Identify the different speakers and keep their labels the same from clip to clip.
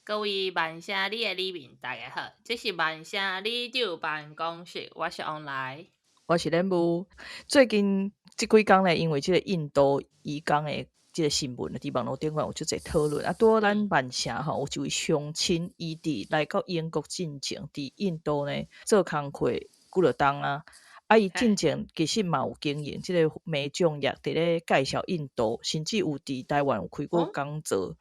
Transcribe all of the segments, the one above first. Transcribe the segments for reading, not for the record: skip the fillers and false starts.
Speaker 1: 各位曼城里的里民，大家好，這是曼城里長辦公室，我是王來，
Speaker 2: 我是連武。最近這幾工咧，因為這個印度移工的這個新聞，佇網路頂懸有足濟討論。啊，拄好咱曼城吼有一位鄉親，伊佇來到英國進前，佇印度呢做工課幾落冬啊。啊，伊進前其實嘛有經營這個美種業，佇咧介紹印度，甚至有佇台灣有開過講座。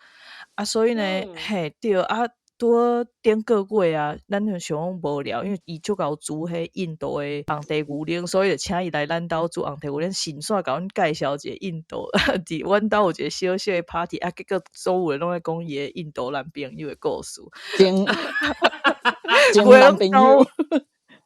Speaker 2: 啊，所以呢，嘿，對啊，拄好頂個月啊，咱就想講無聊，因為伊足𠢕煮彼印度的紅茶牛奶，所以就請伊來咱兜煮紅茶牛奶，順紲共阮介紹一個印度，佇阮兜有一個小小的 party，啊，結果所有人攏咧講伊的印度男朋友的故事。
Speaker 3: 前男朋友。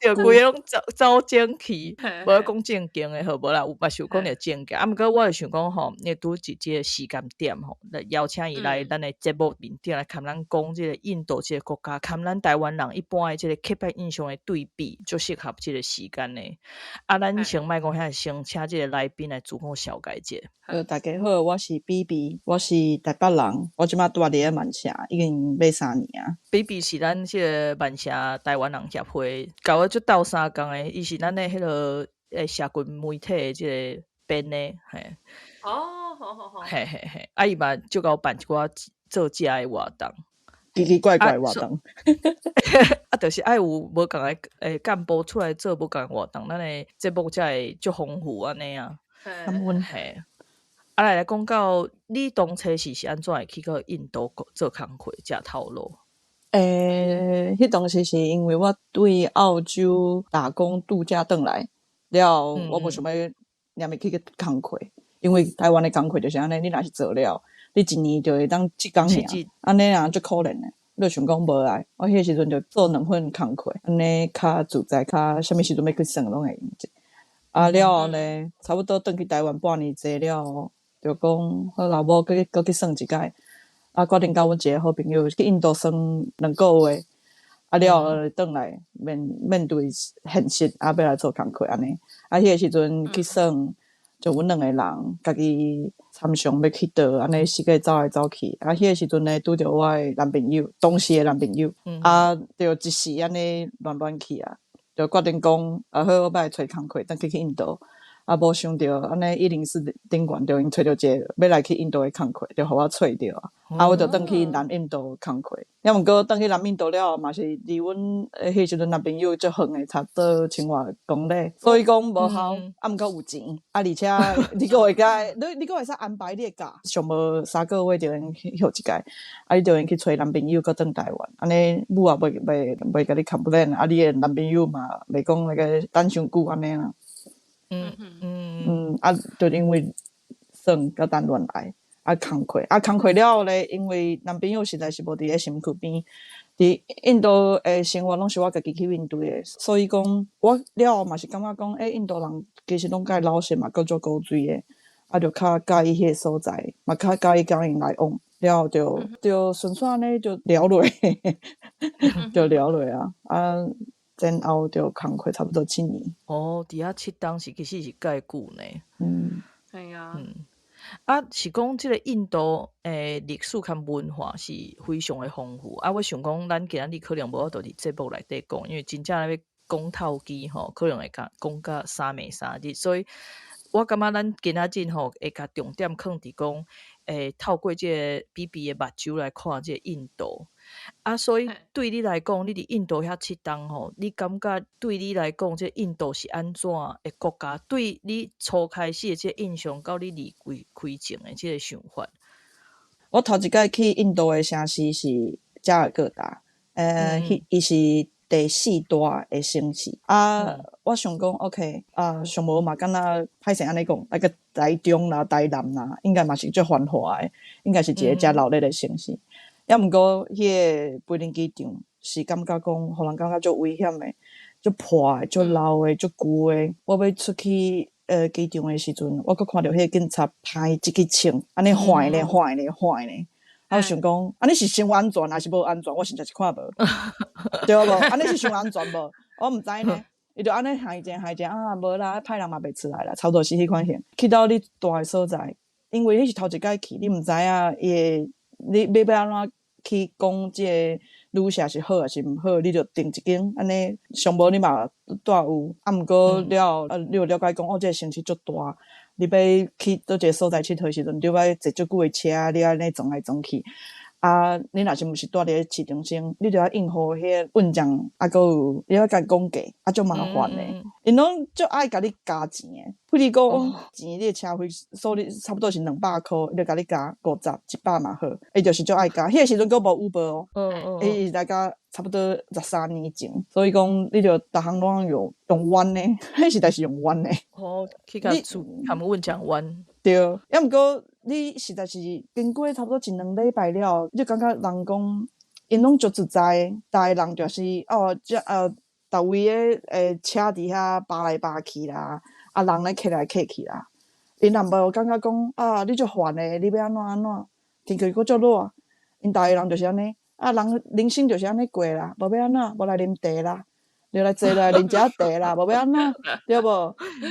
Speaker 2: 對，規个攏走走正去，無咧講正經的好無啦？有嘛是有講著正經，啊，毋過我就想講吼，因為拄一這個時間點吼，來邀請伊來咱的節目面頂來共咱講這個印度這個國家，佮咱台灣人一般的這個刻板印象的對比，足適合這個時間的。啊，咱先莫講遐，先請這個來賓來自我紹介者。
Speaker 3: 大家好，我是比比，我是台北人，我這馬住佇咧曼城，已經欲3年啊。
Speaker 2: 比比是咱這個曼城台灣人協會，佮我足鬥相共的，伊是咱的彼個社群媒體的這個編的，嘿。
Speaker 1: 哦，好好好。
Speaker 2: 嘿嘿嘿，啊，伊嘛足𠢕辦一寡做食的活動，
Speaker 3: 奇奇怪怪活動。
Speaker 2: 啊，就是愛有無仝的幹部出來做無仝的活動，咱的節目才會足豐富按呢啊。嘿。啊，來來講到你當初是按怎會去到印度做工課，食頭路？
Speaker 3: 彼當時是因為我對澳洲打工度假轉來了，我無想欲念欲去去工課，因為台灣的工課就是按呢，你若是做了，你一年就會當7工爾，按呢人足可憐的。你就想講無愛，我彼個時陣就做兩份工課，按呢較自在，較啥物時陣欲去耍攏會用者。啊了後呢，差不多轉去台灣半年濟了後，就講好啦，無閣去閣去耍一擺。啊，決定佮阮一個好朋友去印度耍2個月，啊了後轉來面面對現實，啊欲來做工課按呢。啊，彼個時陣去耍，就阮兩個人家己參詳欲去佗，按呢四界走來走去。啊，彼個時陣呢，拄著我的男朋友，當時的男朋友，啊，就一時按呢亂亂去啊，就決定講，啊好，我欲來揣工課，轉去去印度。啊，無想著按呢104頂懸就𪜶揣著一個欲來去印度的工課，就予我揣著啊！啊，我就轉去南印度工課。抑毋過轉去南印度了後，嘛是離阮彼時陣男朋友足遠的，差不多1000外公里，所以講無效。啊，毋過有錢，啊，而且你閣會共，你閣會使安排你的假，上無3個月就用去歇一擺，啊，你就用去揣男朋友閣轉台灣，按呢母也袂袂袂共你 complain，啊，你的男朋友嘛袂講那個等傷久按呢啦。啊，就因為耍佮談戀愛，啊，工課，啊，工課了後咧，因為男朋友實在是無佇咧身軀邊，佇印度的生活攏是我家己去面對的，所以講我了後嘛是感覺講，欸，印度人其實攏較老實嘛，閣足古錐的，啊，就較佮意彼個所在，嘛較佮意佮𪜶來往，了後就就順紲呢就聊落，就聊落啊，啊。然後就工課差不多7年。
Speaker 2: 哦，佇遐7冬是其實是蓋久呢。
Speaker 1: 係啊。
Speaker 2: 啊，是講這個印度的歷史佮文化是非常的豐富。啊，我想講，咱今仔日可能無法度佇節目內底講，因為真正欲講透機吼，可能會共講甲三暝三日。所以我感覺咱今仔日吼會共重點放佇講，透過這個比比的目睭來看這個印度。啊，所以對你來講，你佇印度遐七冬吼，你感覺對你來講，這個印度是按怎的國家？對你初開始的這個印象，到你離開開前的這個想法。
Speaker 3: 我頭一擺去印度的城市是加爾各答，彼伊是第四大的城市。啊，我想講，OK，啊，上無嘛，敢若歹勢按呢講，那個台中啦、台南啦，應該嘛是足繁華的，應該是一個誠熱鬧的城市。抑毋過，彼個飛輪機場是感覺講，予人感覺足危險的，足破的、足老的、足舊的。我欲出去機場的時陣，我閣看著彼個警察拍一支槍，按呢晃咧、晃咧、晃咧。啊，我想講，按呢是傷安全，抑是無安全？我實在是看無，對無？按呢是傷安全無？我毋知呢。伊就按呢晃一下晃一下啊，無啦，歹人嘛袂出來啦，差不多是彼款型。去到你蹛的所在，因為你是頭一擺去，你毋知影伊會你欲按怎去講這个旅社是好抑是毋好，你就訂一間按呢，上無你嘛蹛有。啊，毋過了後，啊，你有了解講，哦，這个城市足大，你欲去佗一个所在𨑨迌時陣，你愛坐足久的車，你愛按呢轉來轉去。啊，你若是毋是蹛佇咧市中心，你著愛應付彼个運將，啊，閣有你愛共伊講價，啊，足麻煩的。𪜶攏足愛共你加錢的，譬如講錢，你的車費收你差不多是200箍，伊就共你加50、100嘛好，伊就是足愛加。彼个時陣閣無 Uber 哦，伊是來甲差不多13年前，所以講你著逐項攏用用彎的，彼時代是用彎的。
Speaker 2: 哦，去共厝含阮講彎。
Speaker 3: 對，抑毋過你實在是經過差不多一兩禮拜了，你就感覺人講，𪜶攏足自在，逐个人就是哦，這逐位的車佇遐扒來扒去啦，啊人咧客來客去啦，𪜶人無感覺講啊，你足煩的，你欲按怎按怎，天氣閣足熱，𪜶逐个人就是按呢，啊人人生就是按呢過啦，無欲按怎，無來啉茶啦。就來坐落來啉一下茶啦，無欲按怎，對無？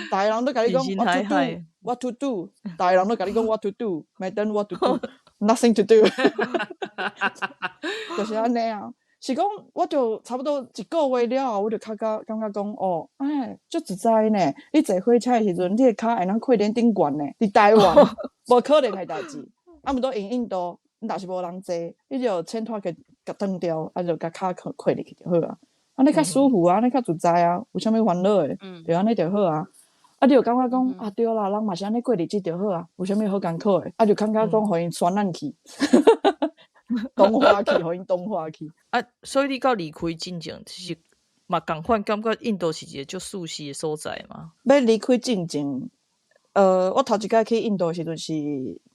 Speaker 3: 逐个人都共你講 what to do，what to do，逐个人都共你講 what to do，麥等 what to do，nothing to do，就是按呢啊。是講，我就差不多一個月了後，我就較較感覺講，哦，哎，足自在呢。你坐火車的時陣，你的跤會當跪佇頂懸呢，佇台灣無可能的代誌。啊，毋過𪜶印度，若是無人坐，你就請拖共共斷掉，啊，就共跤跪入去就好啊。按呢較舒服啊，按呢較自在啊，有啥物煩惱的？就按呢就好啊。啊，你就感覺講啊，對啦，人嘛是按呢過日子就好啊，有啥物好艱苦的？啊，就感覺講予𪜶傳咱去，同化去，予𪜶同化去。
Speaker 2: 啊，所以你到離開進前，其實嘛仝款，感覺印度是一個足舒適的所在嘛？
Speaker 3: 欲離開進前，我頭一擺去印度的時陣是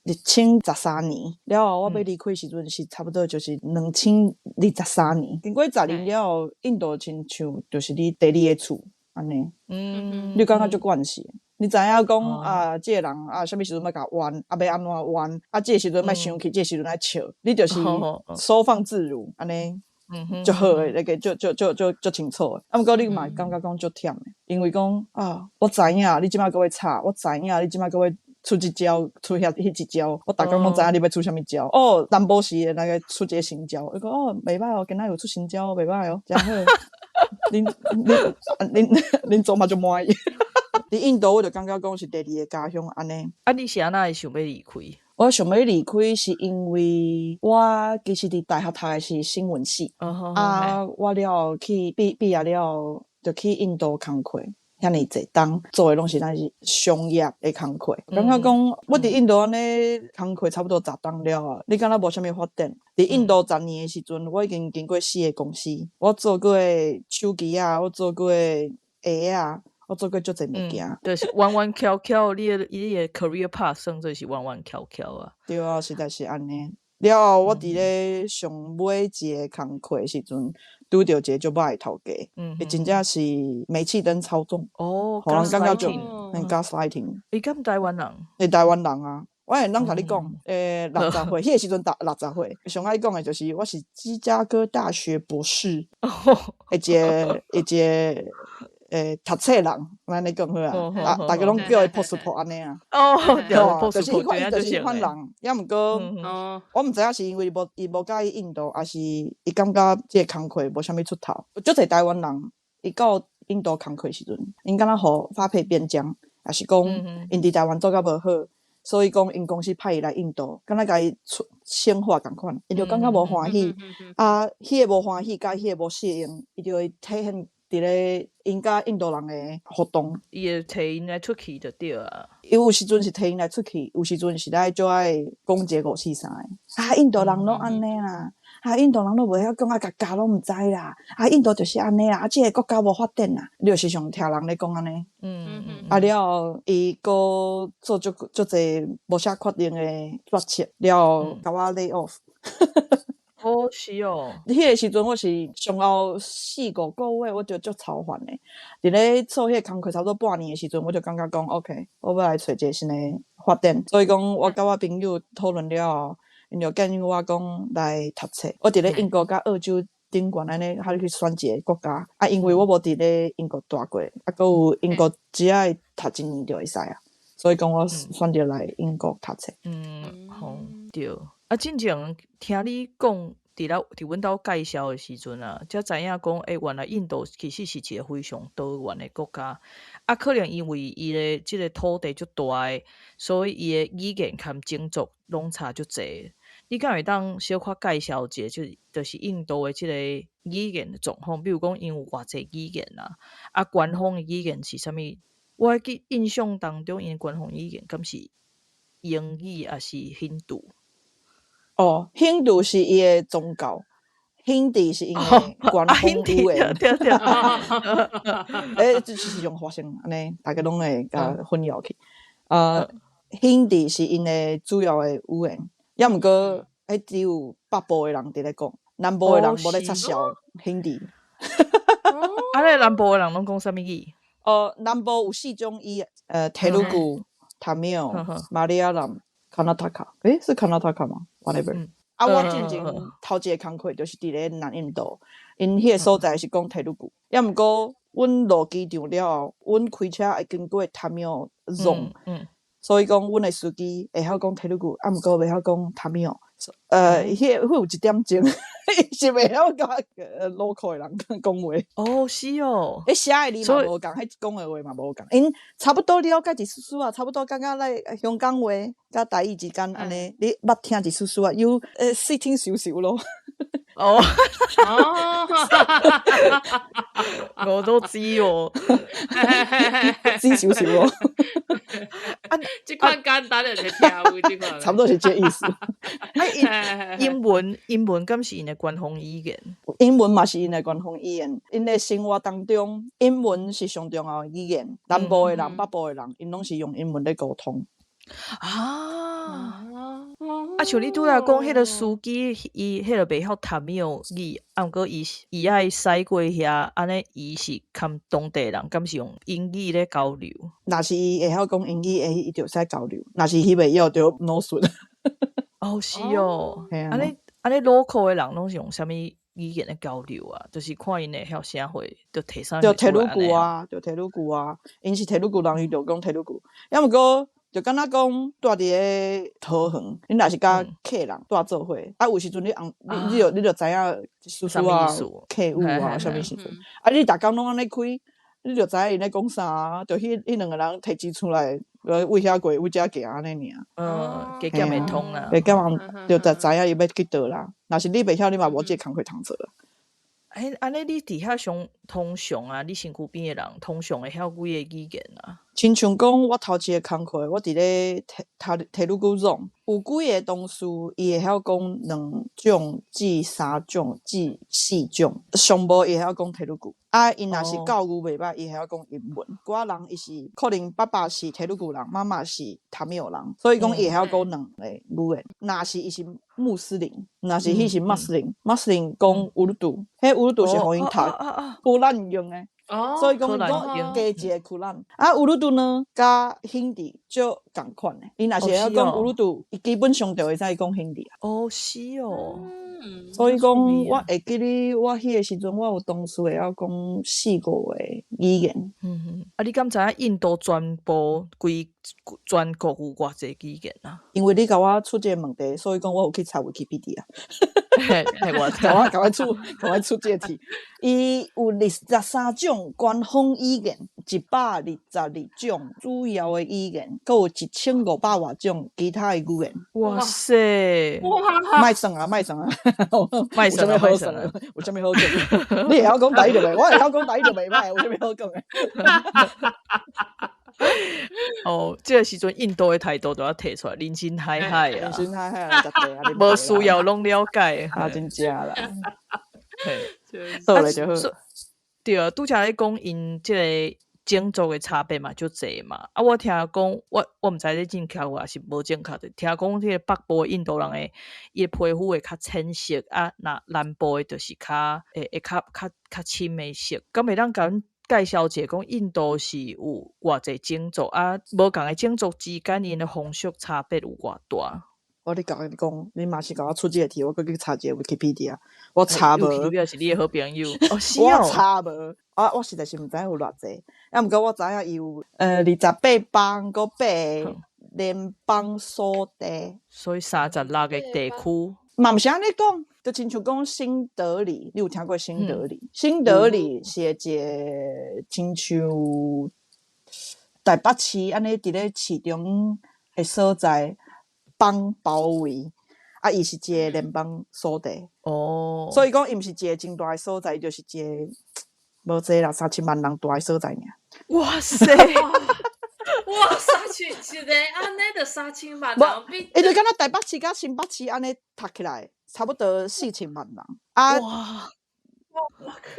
Speaker 3: 2013年，了後我欲離開時陣是差不多就是2023年。經過十年了後，印度親像就是你第二个厝按呢。你感覺足慣勢。你知影講啊，這个人啊，啥物時陣欲共冤，啊，欲按怎冤，啊，這个時陣莫生氣，這个時陣愛笑，你就是收放自如，按呢足好的，那個足足足足足清楚的。啊，毋過你嘛感覺講足忝的，因為講啊，我知影你這擺閣欲吵，我知影你這擺閣欲出這招，出遐彼一招，我逐工攏知影你欲出啥物招。哦，淡薄時那個出一个新招，伊講哦，袂䆀哦，今仔有出新招，袂䆀哦，誠好。恁恁恁恁祖嘛足滿意。佇印度我就感覺講是第二个家鄉按呢。
Speaker 2: 啊，你是按怎會想欲離開？
Speaker 3: 我想欲離開是因為我其實佇大學讀的是新聞系，啊，我了後去畢畢業了後就去印度工課，遐爾濟冬做的攏是咱是商業的工課。感覺講我佇印度按呢工課差不多十冬了啊，你敢若無啥物發展？佇印度十年的時陣，我已經經過四个公司，我做過手機仔，我做過鞋仔，我做過足濟物件。
Speaker 2: 就是彎彎翹翹，你的 career path 算做是彎彎翹翹啊。
Speaker 3: 對啊，實在是按呢。了後，我佇咧上尾一个工課的時陣，拄著一个足歹的頭家，伊真正是煤氣燈操縱，予人感覺就gaslighting。
Speaker 2: 伊敢台灣人？
Speaker 3: 伊台灣人啊。我會當共你講，60歲，彼個時陣60歲，上愛講的就是我是芝加哥大學博士，一个一个讀冊人，按呢講好啊，大家攏叫伊博士博按呢啊。
Speaker 2: 哦，對，
Speaker 3: 就是彼款，就是彼款人，抑毋過，我毋知影是因為伊無佮意印度，抑是伊感覺這个工課無啥物出頭。足濟台灣人，伊到印度工課時陣，𪜶敢若予發配邊疆，抑是講𪜶佇台灣做甲無好，所以講𪜶公司派伊來印度，敢若共伊出顯化仝款，伊就感覺無歡喜，啊，彼個無歡喜，佮彼個無適應，伊就會體現佇咧𪜶佮印度人的活動。
Speaker 2: 伊會提𪜶來出去就對啊。
Speaker 3: 伊有時陣是提𪜶來出去，有時陣是來就愛講一個五四三的。啊，印度人攏按呢啦，啊，印度人攏袂曉講啊，共教攏毋知啦。啊，印度就是按呢啦，啊，這个國家無發展啦。你就是常聽人咧講按呢。啊了後，伊閣做足足濟無啥確定的決策，了後共我 lay off。
Speaker 2: 哦，是哦。
Speaker 3: 彼个時陣我是上後四五個月，我就足操煩的。佇咧做彼个工課差不多半年的時陣，我就感覺講，OK，我欲來揣一个新的發展。所以講，我佮我朋友討論了後，𪜶就建議我講來讀冊。我佇咧英國佮澳洲頂懸按呢，較去選一个國家。啊，因為我無佇咧英國蹛過，啊，閣有英國只愛讀一年就會使啊，所以講我選擇來英國讀冊。
Speaker 2: 嗯，好，對。啊，進前聽你講，佇咧佇阮兜介紹的時陣啊，才知影講，欸，原來印度其實是一個非常多元的國家。啊，可能因為伊的這个土地足大的，所以伊的語言含種族攏差足濟。你敢會當小可介紹一下，就是印度的這个語言的狀況？比如講，𪜶有偌濟語言啊？啊，官方的語言是啥物？我記印象當中，𪜶官方語言敢是英語抑是印度？
Speaker 3: 哦，印度是伊的宗教，Hindi 是𪜶的官方語言。
Speaker 2: 對對。
Speaker 3: 欸，這是用發生按呢，大家攏會共混淆去。Hindi 是𪜶的主要的語言，抑毋過，彼只有北部的人佇咧講，南部的人無咧插潲 Hindi。
Speaker 2: 啊，咧南部的人攏講啥物語？
Speaker 3: 哦，南部有四種語言，泰魯閣、塔米爾、馬來亞蘭、卡納塔卡。欸，是卡納塔卡嗎？Whatever。啊，我進前頭一个工課就是佇咧南印度，𪜶彼个所在是講泰魯閣，抑毋過阮落機場了後，阮開車會經過塔米爾 zone，所以講阮的司機會曉講泰魯閣，啊毋過袂曉講塔米爾。彼個彼有一點鐘，伊是袂曉共 local 的人講話。
Speaker 2: 哦，是哦。
Speaker 3: 彼寫的字嘛無仝，彼講的話嘛無仝。𪜶差不多了解一絲絲啊，差不多感覺咱香港話佮台語之間按呢，你捌聽一絲絲啊，有細聽少少咯。
Speaker 2: 哦，我都知哦，
Speaker 3: 知少少咯。
Speaker 1: 啊，這款簡單的就聽有這款，
Speaker 3: 差不多是這意思。
Speaker 2: 啊，英文敢是𪜶的官方語言？
Speaker 3: 英文嘛是𪜶的官方語言。𪜶的生活當中，英文是上重要的語言。南部的人、北部的人，𪜶攏是用英文咧溝通。
Speaker 2: 啊，啊，像你拄才講，彼个司機，伊彼个袂曉塔米爾語，啊，毋過伊愛駛過遐，按呢伊是含當地人，敢是用英語咧交流？
Speaker 3: 若是伊會曉講英語，伊就會使交流；若是伊袂曉，就 no 順。
Speaker 2: 哦，是哦，按呢按呢 local 的人攏是用啥物語言咧交流啊？就是看𪜶會曉啥貨，就提啥
Speaker 3: 就泰魯閣啊，就泰魯閣啊，𪜶是泰魯閣人，伊就講泰魯閣，抑毋過，就敢若講蹛佇咧桃園，你若是佮客人蹛做伙，啊有時陣你翁你就知影一絲絲啊客語啊啥物時陣，啊你逐工攏按呢開，你就知影𪜶咧講啥啊，就彼兩个人提錢出來，為遐過為遮行按呢爾。
Speaker 2: 嗯，加減會通啦。
Speaker 3: 加減就知影伊欲去佗啦。若是你袂曉，你嘛無這個工課通做。
Speaker 2: 欸，按呢你佇遐上通常啊，你身軀邊的人通常會曉幾个語言啊？
Speaker 3: 親像講，我頭一个工課，我佇咧泰魯閣 zone，有幾个同事伊會曉講兩種至三種至四種，上無伊會曉講泰魯閣。啊，𪜶若是教育袂歹，伊會曉講英文。寡人伊是可能爸爸是泰魯閣人，媽媽是塔米爾人，所以講伊會曉講兩个語言。若是伊是穆斯林，若是彼是穆斯林，穆斯林講烏魯杜，彼烏魯杜是予𪜶讀古蘭用的。所以講講加一个庫蘭。啊，烏魯杜呢，佮印度足仝款的。伊若是會曉講烏魯杜，伊基本上就會使講印度啊。
Speaker 2: 哦，是哦。
Speaker 3: 所以講，我會記得我彼个時陣，我有同事會曉講四五个語言。
Speaker 2: 嗯嗯。啊，你敢知影印度全部規全國有偌濟語言啊？
Speaker 3: 因為你共我出這个問題，所以講我有去查維基比迪亞。共我出這個題。伊有23種官方語言，122種主要的語言，閣有1500外種其他的語言。
Speaker 2: 哇塞！
Speaker 1: 哇！
Speaker 3: 莫算啊，莫算啊，
Speaker 2: 莫算啊，莫算啊，
Speaker 3: 有啥物好講？你會曉講台語就袂，我會曉講台語就袂歹，有啥物好講的？
Speaker 2: 哦，這个時陣印度的態度都要提出來，人生海海啊，
Speaker 3: 人生海海啊，絕對啊，
Speaker 2: 無需要攏了解，
Speaker 3: 啊，真正啦，
Speaker 2: 嘿，
Speaker 3: 倒來就好。
Speaker 2: 對啊，拄才咧講𪜶這个種族的差別嘛，足濟嘛。啊，我聽講，我毋知這正確有抑是無正確的。聽講這个北部的印度人的伊的皮膚會較淺色，啊，若南部的就是較會較深的色。敢會當共阮介紹一下，講印度是有偌濟種族啊？無仝的種族之間，𪜶的風俗差別有偌大？
Speaker 3: 我咧共你講，你嘛是共我出這个題，我閣去查一个 Wikipedia，我查無。
Speaker 2: Wikipedia 是你的好朋友。哦，是
Speaker 3: 哦。我查無，啊，我實在是毋知影有偌濟。啊，毋過我知影伊有28邦，閣八个聯邦屬地。
Speaker 2: 所以36個地區。
Speaker 3: 嘛毋是按呢講，就親像講新德里，你有聽過新德里？新德里是一個親像台北市按呢，佇咧市中的所在邦包圍，啊，伊是一個聯邦所在。所以講，伊毋是一個真大的所在，伊就是一個無濟啦，3000萬人蹛的所在爾。
Speaker 2: 哇塞！
Speaker 1: 哇，三千一个按呢就3000萬人，比
Speaker 3: 伊就敢若台北市佮新北市按呢讀起來，差不多4000萬人。啊，
Speaker 2: 哇！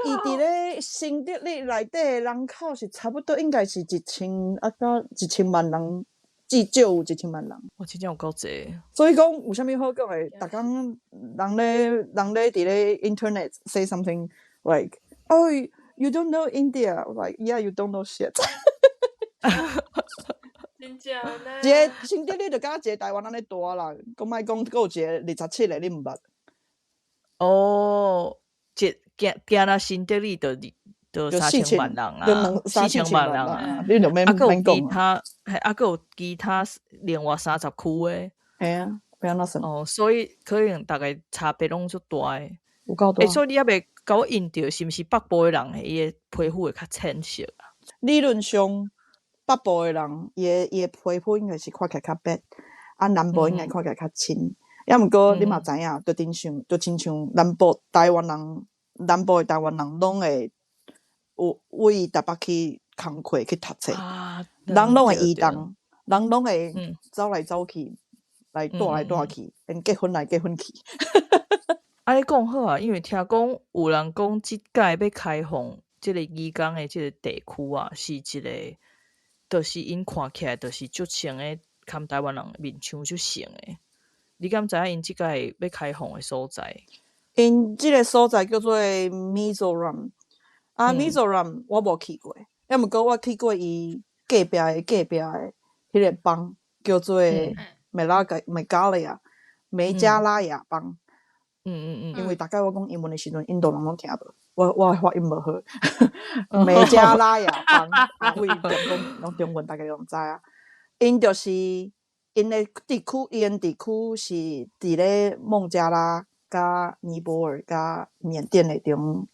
Speaker 3: 伊佇咧新德里內底的人口是差不多應該是一千啊到1000萬人，至少有一千萬人。
Speaker 2: 哇，真正有夠濟。
Speaker 3: 所以講有啥物好講的？逐工人咧佇咧 internet say something like, "Oh, you don't know India." Like, yeah, you don't know shit.
Speaker 1: 真正呢。
Speaker 3: 一个新德里就敢若一個台灣按呢大啦，講莫講，閣有一個27個你毋捌。
Speaker 2: 哦，一驚驚若新德里就3000萬人啊，4000萬人啊，
Speaker 3: 你就免
Speaker 2: 啊，閣有
Speaker 3: 免講。
Speaker 2: 其他，嘿，啊，閣有其他另外30區的。
Speaker 3: 嘿啊，欲按怎算？
Speaker 2: 哦，所以可能逐个差別攏足大的。
Speaker 3: 有夠大。
Speaker 2: 欸，所以你猶未共我印著，是毋是北部的人，伊的皮膚會較淺色啊？
Speaker 3: 理論上，北部的人，伊的皮膚應該是看起來較白，啊，南部應該看起來較深。抑毋過你嘛知影，就親像南部台灣人，南部的台灣人攏會有為台北去工課去讀冊，人攏會移動，人攏會走來走去，來蹛來蹛去，𪜶結婚來結婚去。
Speaker 2: 啊，你講好啊，因為聽講有人講，這擺欲開放這个移工的這个地區啊，是一個，就是𪜶看起來就是足穿的，含台灣人面相足像的。你敢知影𪜶這擺欲開放的所在？𪜶
Speaker 3: 這个所在叫做 Mizoram，啊，Mizoram 我無去過，抑毋過我去過伊隔壁的隔壁的彼个邦，叫做美拉加美加利亞梅加拉亞邦。因為逐擺我講英文的時陣，印度人攏聽無，我的發音無好。梅加拉亞邦，啊，為講講中文，大家攏知影。𪜶就是𪜶的地區，𪜶的地區是佇咧孟加拉、佮尼泊爾、佮緬甸的中。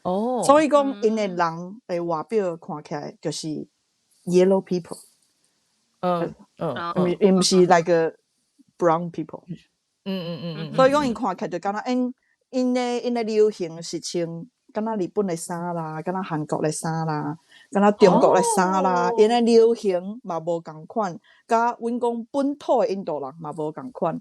Speaker 3: 所以講，𪜶的人的外表看起來就是 yellow people。伊毋是 like a brown people。所以講，𪜶看起來就敢若𪜶的流行是穿敢若日本的衫啦，敢若韓國的衫啦，敢若中國的衫啦，𪜶的流行嘛無仝款，佮阮講本土的印度人嘛無仝款。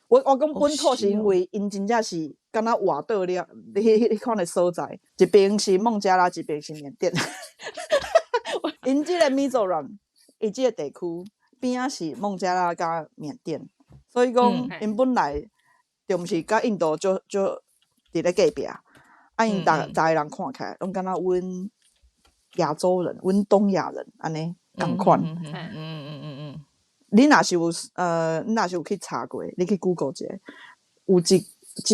Speaker 3: 我講本土是因為𪜶真正是敢若活倒了，彼款的所在，一邊是孟加拉，一邊是緬甸。𪜶這个 Mizoram，伊這个地區邊仔是孟加拉佮緬甸。所以講，𪜶本來就毋是佮印度足足佇咧隔壁，啊，𪜶逐逐个人看起來攏敢若阮亞洲人、阮東亞人按呢仝款。你若是有去查過，你去 Google 一下，有一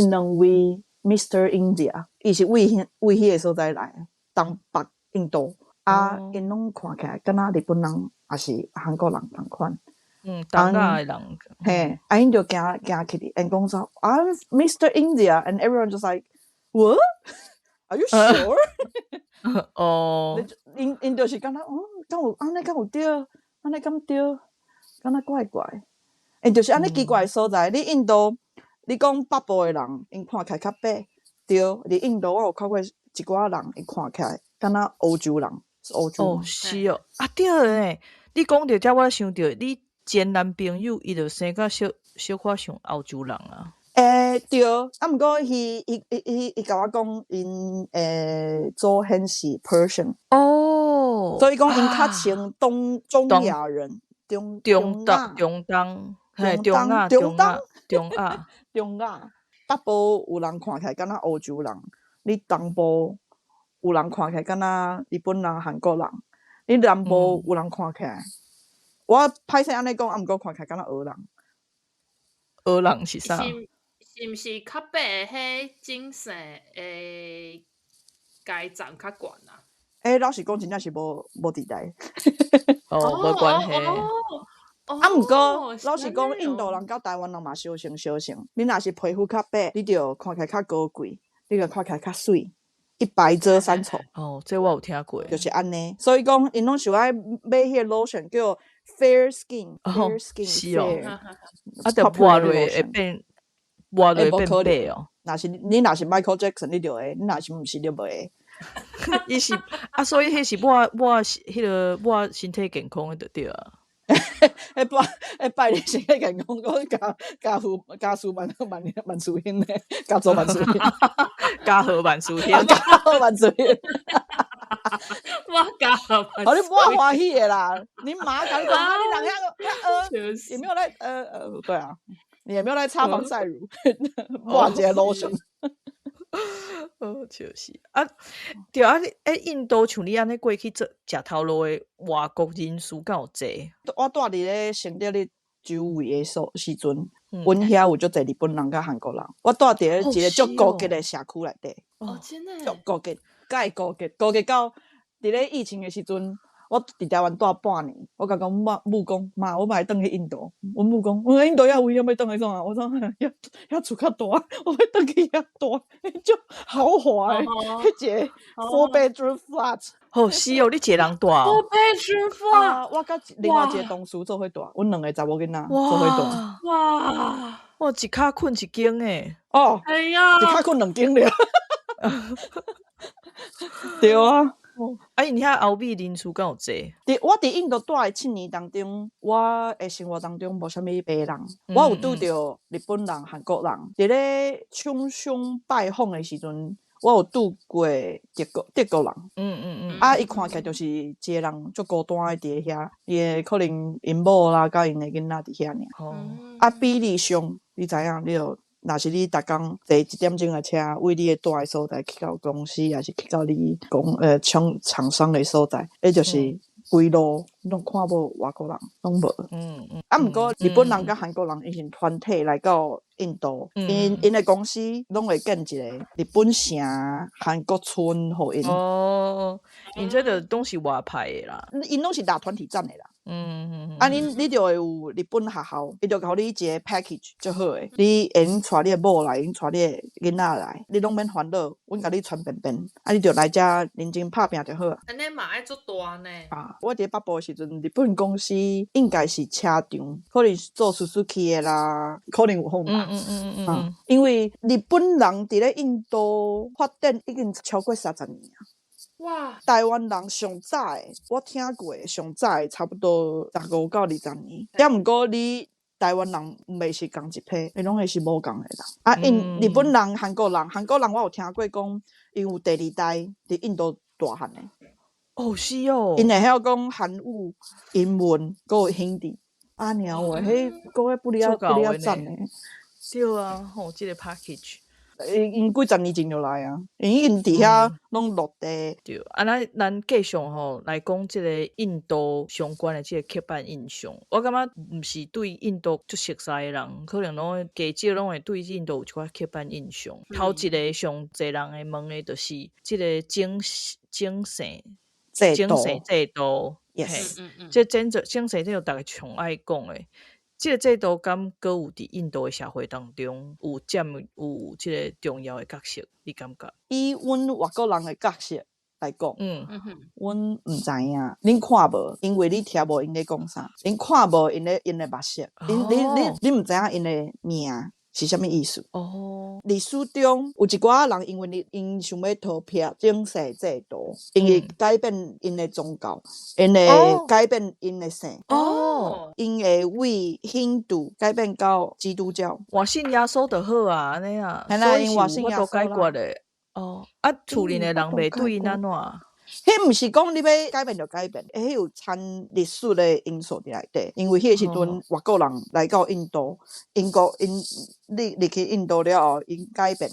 Speaker 3: 兩位 Mr. India，伊是為彼个所在來，東北印度，啊，𪜶攏看起來敢若日本人，抑是韓國人仝款。
Speaker 2: 嗯，東亞的人。
Speaker 3: 嘿，啊，𪜶就行行起去，𪜶講說啊，Mr. India，and everyone just like what? Are you sure？𪜶就是感覺哦，敢有按呢敢有對，按呢敢對，敢若怪怪。欸，就是按呢奇怪的所在。你印度，你講北部的人，𪜶看起來較白，對。佇印度，我有看過一寡人，伊看起來敢若歐洲人，是歐洲。
Speaker 2: 哦，是哦，啊對咧，你講著這，我想著你前男朋友，伊就生甲小小可像歐洲人啊。
Speaker 3: 欸，對，啊，毋過伊共我講，𪜶祖先是 Persian。所以講𪜶較像東中亞人，中
Speaker 2: 中東中東，嘿，中亞中亞中亞
Speaker 3: 中亞。北部有人看起來敢若歐洲人，你東部有人看起來敢若日本人、韓國人，你南部有人看起來，我歹勢按呢講，啊，毋過看起來敢若俄人。
Speaker 2: 俄人是啥？
Speaker 1: 是毋是較白的彼種姓的階層較懸啊？
Speaker 3: 欸，老實講，真正是無佇內。
Speaker 2: 哦，無關係。
Speaker 3: 啊，毋過老實講，印度人佮台灣人嘛相像相像。你若是皮膚較白，你就看起來較高貴，你就看起來較媠。一白遮三醜。
Speaker 2: 哦，這我有聽過。
Speaker 3: 就是按呢，所以講，𪜶攏想愛買彼個 lotion 叫 fair skin，fair skin，
Speaker 2: 是哦。啊，著抹落會變，抹落變白哦。
Speaker 3: 若是你若是 Michael Jackson，你就會；你若是毋是，你就袂會。
Speaker 2: 伊是啊，所以彼是抹抹彼個抹身體健康的就對啊。
Speaker 3: 彼拜彼拜你身體健康，閣加加福加事萬萬萬事興咧，加做萬事興，
Speaker 2: 加賀萬事興，
Speaker 3: 加賀萬事興。
Speaker 1: 我加賀萬。
Speaker 3: 予你抹歡喜的啦！你媽共你講，你人遐遐也沒有來對啊，你也沒有來擦防曬乳，抹一个 lotion。
Speaker 2: 哦，就是啊，對啊，欸，印度像你按呢過去做食頭路的外國人士敢有濟？
Speaker 3: 我蹛佇咧新德里周圍的所時陣，阮遐有足濟日本人佮韓國人。我蹛佇咧一個足高級的社區內底。
Speaker 1: 哦，真的。
Speaker 3: 足高級，蓋高級，高級到佇咧疫情的時陣，我佇台灣蹛半年，我共阮媽母講，媽，我欲轉去印度。阮母講，阮印度遐有閒欲轉去創啥？我講遐遐厝較大，我欲轉去遐蹛，足豪華的，彼一个 four bedroom flat。
Speaker 2: 哦，是哦，你一个人蹛
Speaker 1: ？four bedroom flat，
Speaker 3: 我佮另外一个同事做伙蹛，阮兩个查某囡仔做伙蹛。
Speaker 1: 哇！
Speaker 2: 哇，一跤睏一間欸。
Speaker 3: 哦，
Speaker 1: 哎呀，
Speaker 3: 一跤睏兩間了。對啊。
Speaker 2: 啊，𪜶遐歐美人士敢有濟？
Speaker 3: 佇我佇印度蹛的7年當中，我的生活當中無啥物白人，我有拄著日本人、韓國人。佇咧廠商拜訪的時陣，我有拄過德國人。啊，伊看起來就是一个人足孤單的佇遐，伊的可能𪜶某啦，佮𪜶的囡仔佇遐爾。啊，比例上，你知影，你著若是你逐工坐一點鐘的車，為你的蹛的所在去到公司，抑是去到你公廠廠商的所在，彼就是規路攏看無外國人，攏無。啊，毋過日本人佮韓國人，𪜶是團體來到印度，𪜶𪜶的公司攏會建一个日本城、韓國村予𪜶。
Speaker 2: 哦，𪜶這就攏是外派的啦。
Speaker 3: 𪜶攏是打團體戰的啦。啊，你就會有日本學校，伊就予你一个 package 足好的，你會用帶你的某來，會用帶你的囡仔來，你攏免煩惱，阮共你傳便便，啊，你就來遮認真拍拚就好啊。
Speaker 1: 按呢嘛愛足大呢。
Speaker 3: 啊，我佇咧北部的時陣，日本公司應該是車廠，可能是做 Suzuki 的啦，可能有 Honda。因為日本人佇咧印度發展已經超過30年啊。
Speaker 1: 哇！
Speaker 3: 台灣人上早的，我聽過的上早的差不多15到20年。抑毋過你台灣人袂是仝一批，𪜶攏會是無仝的人。啊，𪜶日本人、韓國人，韓國人我有聽過講，𪜶有第二代佇印度大漢的。
Speaker 2: 哦，是哦。
Speaker 3: 𪜶會曉講韓語、英文，閣有hindi。啊爾話，彼閣彼不離仔不離仔讚的。
Speaker 2: 對啊，吼，這个 package。
Speaker 3: 𪜶幾十年前就來啊，𪜶已經佇遐攏落地。
Speaker 2: 對，啊，咱繼續吼來講這个印度相關的這个刻板印象。我感覺毋是對印度足熟似的人，可能攏會加少攏會對印度有一寡刻板印象。頭一个上濟人會問的，就是這个種種姓種姓制度。
Speaker 3: Yes。
Speaker 2: 這種種姓制度，逐家上愛講的。這个制度敢閣有佇印度的社會當中有佔有這个重要的角色？你感覺？
Speaker 3: 以阮外國人的角色來講，阮毋知影，恁看無，因為你聽無𪜶咧講啥，恁看無𪜶咧𪜶的目色，恁你你你毋知影𪜶的名是啥物意思。歷史中有一寡人因為𪜶想欲逃避種姓制度，𪜶會改變𪜶的宗教，𪜶會改變𪜶的姓。𪜶會為印度改變到基督教。
Speaker 2: 換信耶穌就好啊，按呢啊，
Speaker 3: 所以是
Speaker 2: 有法度解決的。哦，啊，厝裡的人袂對𪜶按怎？
Speaker 3: 彼毋是講你欲改變就改變，彼有摻歷史的因素佇內底。因為彼個時陣外國人來到印度，英國𪜶入入去印度了後，𪜶改變。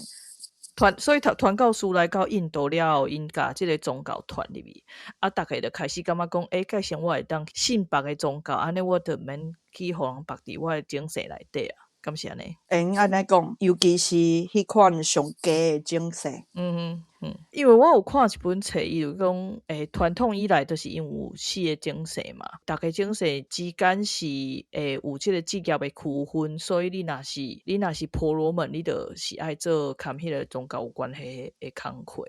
Speaker 2: 所以傳教士來到印度了後，𪜶共這个宗教傳入去，啊，逐家就開始感覺講，欸，蓋成我會當信別个宗教，按呢我就毋免去予人縛佇我的種姓內底啊。敢是按呢？
Speaker 3: 會用按呢講，尤其是彼款上低的種姓。
Speaker 2: 因為我有看一本冊，伊就講，傳統以來都是因為有四个種姓嘛，逐个種姓之間是有這个職業的區分，所以你若是婆羅門，你就是愛做佮彼个宗教有關係的工課。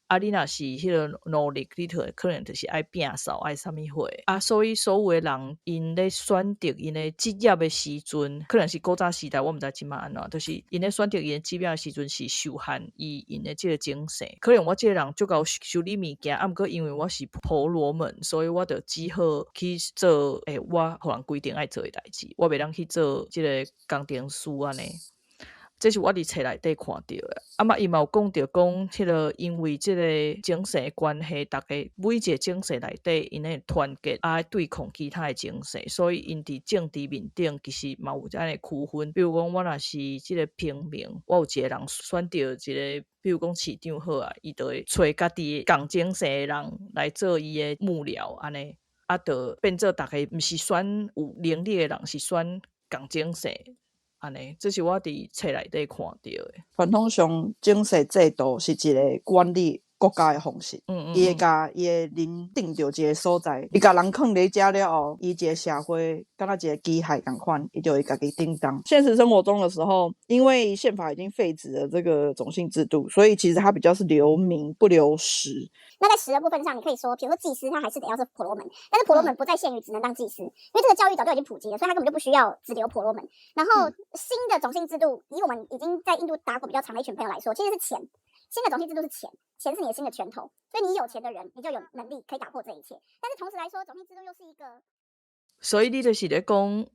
Speaker 2: 啊，你若是彼个奴隸，你就可能就是愛摒掃，愛啥物貨。啊，所以所有的人𪜶咧選擇𪜶的職業的時陣，可能是古早時代，我毋知這馬按怎，就是𪜶咧選擇𪜶的職業的時陣是受限於𪜶的這个種姓。可能我這个人足𠢕修理物件，啊，毋過因為我是婆羅門，所以我就只好去做，我予人規定愛做的代誌，我袂當去做這个工程師按呢。這是我佇冊內底看著的。啊嘛，伊嘛有講著講，彼个因為這个種姓的關係，逐家每一個種姓內底，𪜶會團結啊，對抗其他的種姓，所以𪜶佇政治面頂其實嘛有按呢區分。比如講，我若是這个平民，我有一個人選著一個，比如講市長好啊，伊就會揣家己仝種姓的人來做伊的幕僚，按呢，啊，就變做逐家毋是選有能力的人，是選仝種姓。按呢，這是我佇冊內底看著的。
Speaker 3: 傳統上，種姓制度是一個管理國家的方式。伊會共伊的人定著一个所在，伊共人囥佇遮了後，伊一个社會敢若一个機械仝款，伊就會家己叮當。現實生活中的時候，因為憲法已經廢止了這個種姓制度，所以其實它比較是留名不留實。
Speaker 4: 那在實的部分上，你可以說，比如說祭司，他還是得要是婆羅門，但是婆羅門不再限於只能當祭司，因為這個教育早就已經普及了，所以他根本就不需要只留婆羅門。然後新的種姓制度，以我們已經在印度打過比較長的一群朋友來說，其實是錢。新的種姓制度是錢，錢是你的新的拳頭，所以你有錢的人，你就有能力可以打破這一切。但是同時來說，種姓制度又是一個，
Speaker 2: 所以你就是咧講，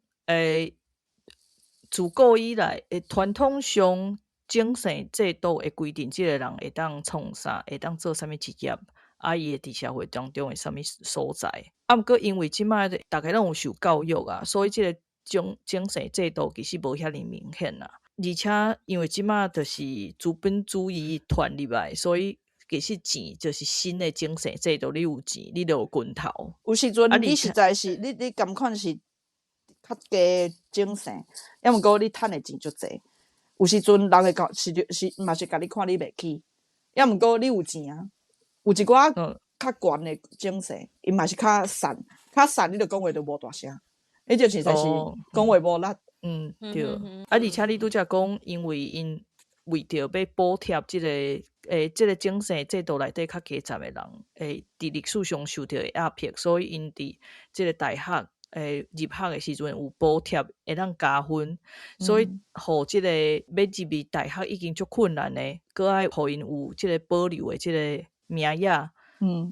Speaker 2: 自古以來，傳統上種姓制度會規定，這个人會當創啥，會當做啥物職業，啊，伊會佇社會當中的啥物所在。啊，毋過因為這擺逐家攏有受教育啊，所以這个種姓制度其實無遐爾明顯啦。而且因為這擺就是資本主義傳入來，所以其實錢就是新的種姓制度，你有錢，你就有拳頭。
Speaker 3: 有時陣你實在是你仝款是較低種姓，抑毋過你趁的錢足濟。有時陣人會講是是嘛是共你看你袂起，抑毋過你有錢啊。有一寡較懸的種姓，伊嘛是較散，較散你就講話就無大聲，彼就實在是講話無力。
Speaker 2: 嗯，對。啊，而且你拄才講，因為𪜶為著欲補貼這个種姓制度內底較低層的人，佇歷史上受著的壓迫，所以𪜶佇這个大學入學的時陣有補貼，會當加分，所以予這个欲入去大學已經足困難的，閣愛予𪜶有這个保留的這个名額。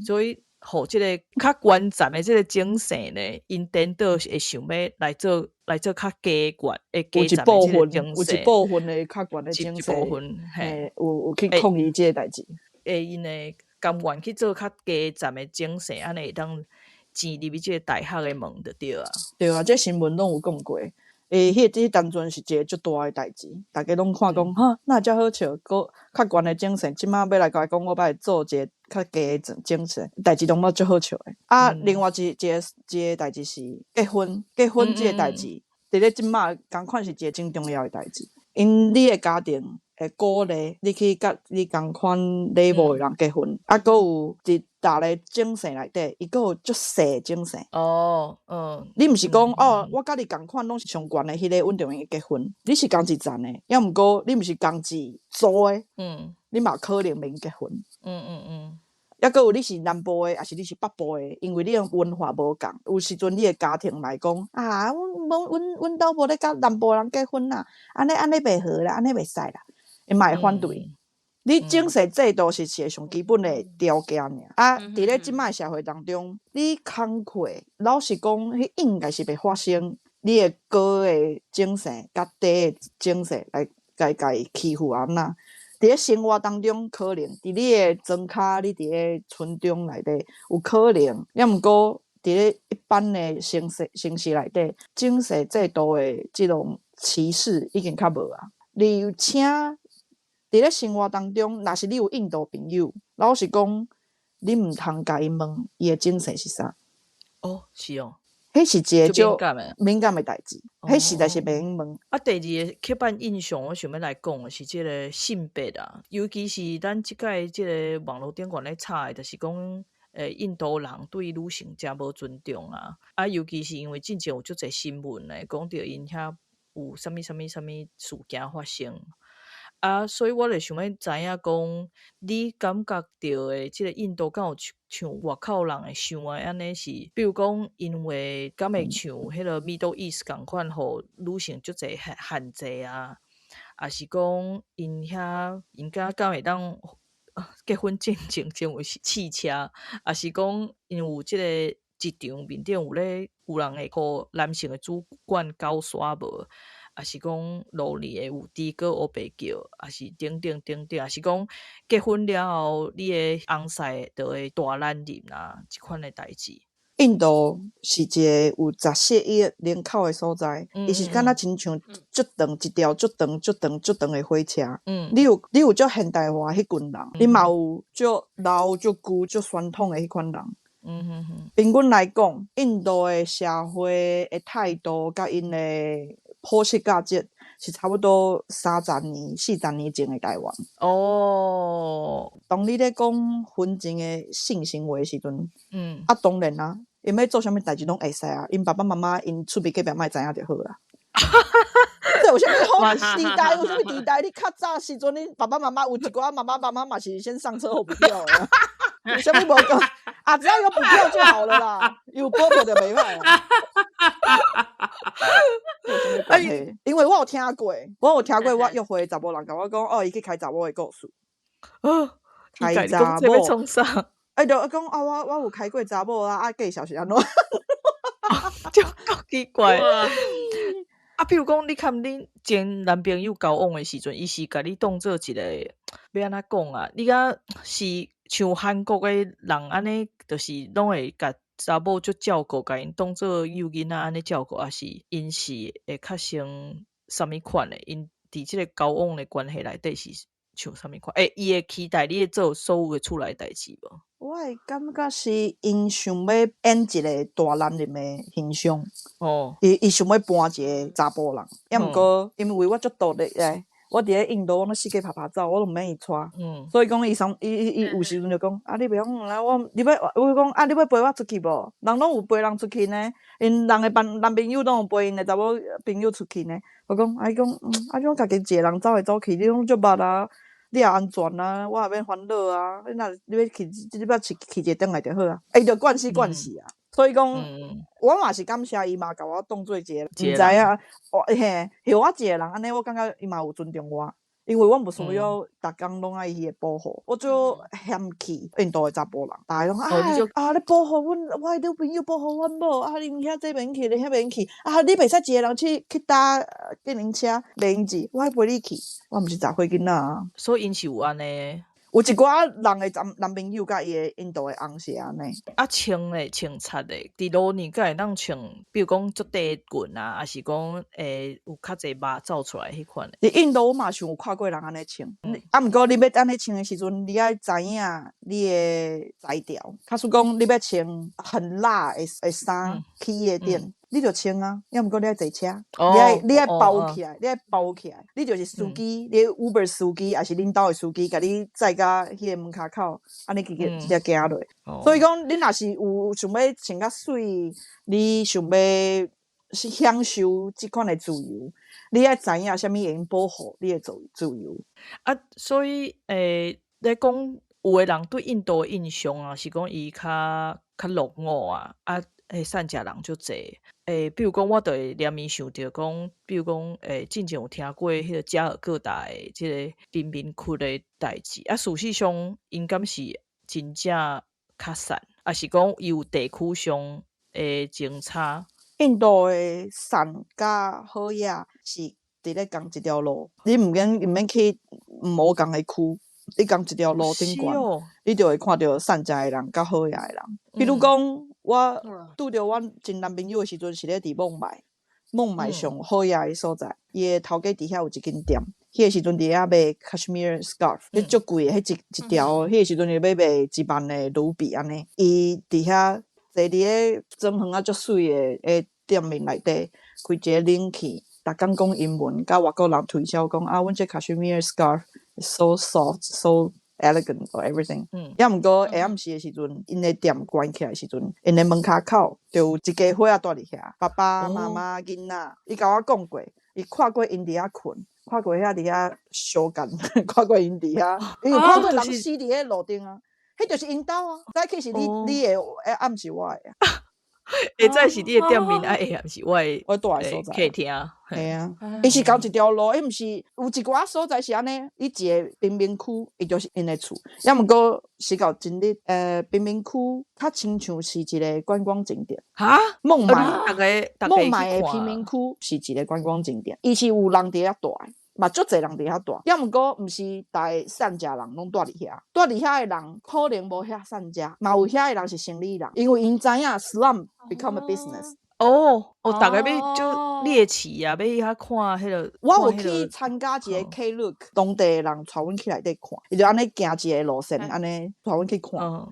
Speaker 2: 所以予這个較懸層的這个種姓呢，𪜶顛倒會想欲來做較低懸的
Speaker 3: 有一
Speaker 2: 低層的
Speaker 3: 部分
Speaker 2: 這個種
Speaker 3: 有一
Speaker 2: 姓，
Speaker 3: 部分的較懸的
Speaker 2: 一
Speaker 3: 種姓，
Speaker 2: 一部分，嘿，
Speaker 3: 有去抗議這个代誌。
Speaker 2: 會𪜶會甘願去做較低層的種姓，按呢會當錢入去這个大學的門就對啊。
Speaker 3: 對啊，這新聞攏有講過。彼當陣是一个足大的代誌，逐家攏看講，哈，哪會遮好笑？閣較懸的種姓，這馬欲來共伊講，我欲來做一个較低的種姓，代誌攏嘛足好笑的。啊，另外一个代誌是結婚，結婚這个代誌，佇咧這馬仝款是一个真重要的代誌，因你的家庭會鼓勵你去佮你仝款禮貌的人結婚，啊，閣有佇逐个種姓內底，伊閣有足細的種姓。你毋是講，哦，我佮你仝款攏是上懸的彼个，阮就會結婚。你是仝一層的，抑毋過你毋是仝一組的，你嘛可能免結婚。抑閣有你是南部的，抑是你是北部的，因為你的文化無仝，有時陣你的家庭嘛會講，啊，阮無阮兜無咧佮南部人結婚啦，按呢袂好啦，按呢袂使啦，伊嘛會反對。你種姓制度是一个上基本的條件爾。啊，佇咧這擺社會當中，你工課老實講，彼應該是袂發生。你的高的種姓佮低的種姓來共伊欺負按怎？佇咧生活當中可能，佇你的莊跤，你佇咧村中內底有可能，抑毋過佇咧一般的城市內底，種姓制度的這種歧視已經較無啊。而且佇咧生活當中，若是你有印度朋友，老實講，你毋通共伊問伊的種姓是啥。
Speaker 2: 哦，是哦。
Speaker 3: 彼彼是一個
Speaker 2: 足敏感的
Speaker 3: 敏感的代誌，彼實在是袂用問。
Speaker 2: 啊，第二個刻板印象，我想欲來講的是這个性別啊，尤其是咱這擺這个網路頂懸咧炒的，就是講，印度人對女性誠無尊重啊。啊，尤其是因為進前有足濟新聞咧，講著𪜶遐有啥物啥物啥物事件發生。啊，所以我就想欲知影講，你感覺著的這个印度敢有像像外口人會想的按呢是，比如講，因為敢會像彼个 Middle East 仝款，予女性足濟限限制啊，抑是講𪜶遐𪜶敢敢會當結婚進前前有試車，抑是講𪜶有這个職場面頂有咧有人會予男性的主管攪沙無？抑是講路裡會有豬哥烏白叫，抑是等等等等，抑是講結婚了後，你的翁婿就會大男人啊，這款的代誌。
Speaker 3: 印度是一个有14億人口的所在，伊是敢若親像足長一條足長足長足長的火車。你有足現代化彼群人，你嘛有足老足舊足傳統的彼款人。平均來講，印度的社會的態度佮𪜶的普世價值是差不多30年、40年前的台灣。當你咧講婚前的性行為的時陣，啊，當然啊，𪜶欲做啥物代誌攏會使啊，𪜶爸爸媽媽𪜶厝邊隔壁莫知影就好啊。這有啥物好時代？有啥物時代？你較早時陣，你爸爸媽媽有一寡媽媽爸媽嘛是先上車後補票的啊。有啥物無講？啊，只要有補票就好了啦，有補票就袂歹啊。有啥物關係？因為我有聽過，我有聽過，我約會的查某人共我講，哦，伊去開查某的故事。
Speaker 2: 哦，
Speaker 3: 開查
Speaker 2: 某
Speaker 3: 某
Speaker 2: 創啥？
Speaker 3: 欸，就講啊，我有開過查某啊，啊，介紹是按怎？
Speaker 2: 就夠奇怪。啊，比如講，你佮恁前男朋友交往的時陣，伊是共你當做一个，欲按怎講啊？你敢是像韓國的人按呢，就是攏會共查某足照顧，共𪜶當做幼囡仔按呢照顧，抑是𪜶是會較先啥物款的？𪜶佇這个交往的關係內底是像啥物款？欸，伊會期待你會做所有的厝內代誌無？
Speaker 3: 我會感覺是𪜶想欲演一个大男人的形象。伊想欲扮一个查埔人，抑毋過因為我足獨立的，我佇咧印度，我攏四界趴趴走，我攏毋免伊帶。所以講伊上伊伊伊有時陣就講，啊，你袂曉來我，你欲我講啊，你欲陪我出去無？人攏有陪人出去呢，𪜶人的男男朋友攏有陪𪜶的查某朋友出去呢。我講，啊，伊講，啊，你攏家己一個人走來走去，你攏足捌啊，你也安全啊，我也免煩惱啊。你若你欲去，你欲去去一个轉來就好啊。伊就慣勢慣勢啊。所以講，我嘛是感謝伊嘛，共我當做一個，毋知影，我嘿，予我一個人按呢，我感覺伊嘛有尊重我，因為我無需要逐工攏愛伊的保護，我足嫌棄印度的查埔人，逐家攏啊啊，你保護阮，我的女朋友保護阮某，啊，恁遐這免去，你遐免去，啊，你袂使一個人去去搭計程車，袂用子，我愛陪你去，我毋是雜歲囡仔啊。
Speaker 2: 所以𪜶是有按呢。
Speaker 3: 有一寡人的男男朋友佮伊的印度的翁是按呢。
Speaker 2: 啊，穿咧穿插咧，佇路呢敢會當穿，比如講足短裙啊，抑是講有較濟肉走出來彼款的。
Speaker 3: 佇印度我嘛想有看過人按呢穿，啊，毋過你欲按呢穿的時陣，你愛知影你的才調。假使講你欲穿很辣的的衫去夜店，你就穿啊，抑毋過你愛坐車，你愛包起來，你愛包起來，你就是司機，你 Uber 司機，抑是恁兜的司機，共你載到彼個門跤口，按呢直接直接行落。所以講，你若是有想欲穿較媠，你想欲是享受這款的自由，你愛知影啥物會用保護你的自自由。
Speaker 2: 啊，所以咧講有的人對印度的印象啊，是講伊較較落伍啊，啊，散食人足濟。比如講，我就會連綿想著講，比如講，進前有聽過彼个加爾各答的這个貧民窟的代誌，啊，事實上，𪜶敢是真正較散，抑是講伊有地區上的政策？
Speaker 3: 印度的散佮好野是佇咧仝一條路，你毋免去無仝的區，你仝一條路頂懸，你就會看著散食的人佮好野的人。比如講，我拄著阮前男朋友的時陣，是咧佇孟買，孟買上好野的所在，伊的頭家佇遐有一間店，彼个時陣佇遐賣 Kashmir scarf，彼足貴的，彼一一條，彼个時陣伊欲賣1萬的盧比按呢，伊佇遐坐佇咧裝潢啊足媠的店面內底，開一个冷氣，逐工講英文，佮外國人推銷講啊，阮這 cashmere scarf so soft, so elegant or everything。抑毋過下暗時的時陣，𪜶的店關起來的時陣，𪜶的門跤口就有一家伙仔蹛佇遐，爸爸媽媽囡仔，伊共我講過，伊看過𪜶佇遐睏，看過遐佇遐相干，看過𪜶佇遐，伊有看過人死佇咧路頂啊，彼就是𪜶兜啊，早起是你的，啊毋是我的啊。
Speaker 2: 下早是你的店面，啊下暗是我的
Speaker 3: 我蹛的所在。
Speaker 2: 客廳。
Speaker 3: 嘿啊，伊是仝一條路，伊毋是有一寡所在是按呢，伊一个貧民區，伊就是𪜶的厝。抑毋過時到今日，貧民區較親像是一个觀光景點。
Speaker 2: 哈？
Speaker 3: 孟買，孟買的貧民區是一个觀光景點，伊是有人佇遐蹛的，嘛足濟人佇遐蹛。抑毋過毋是逐个散食人攏蹛佇遐，蹛佇遐的人可能無遐散食，嘛有遐的人是生理人，因為𪜶知影 slum become a business。
Speaker 2: 哦哦，逐个欲就獵奇啊，欲去遐看彼个。
Speaker 3: 我有去參加一个 Klook，當地的人帶阮去內底看，伊就按呢行一个路線，按呢帶阮去看。啊，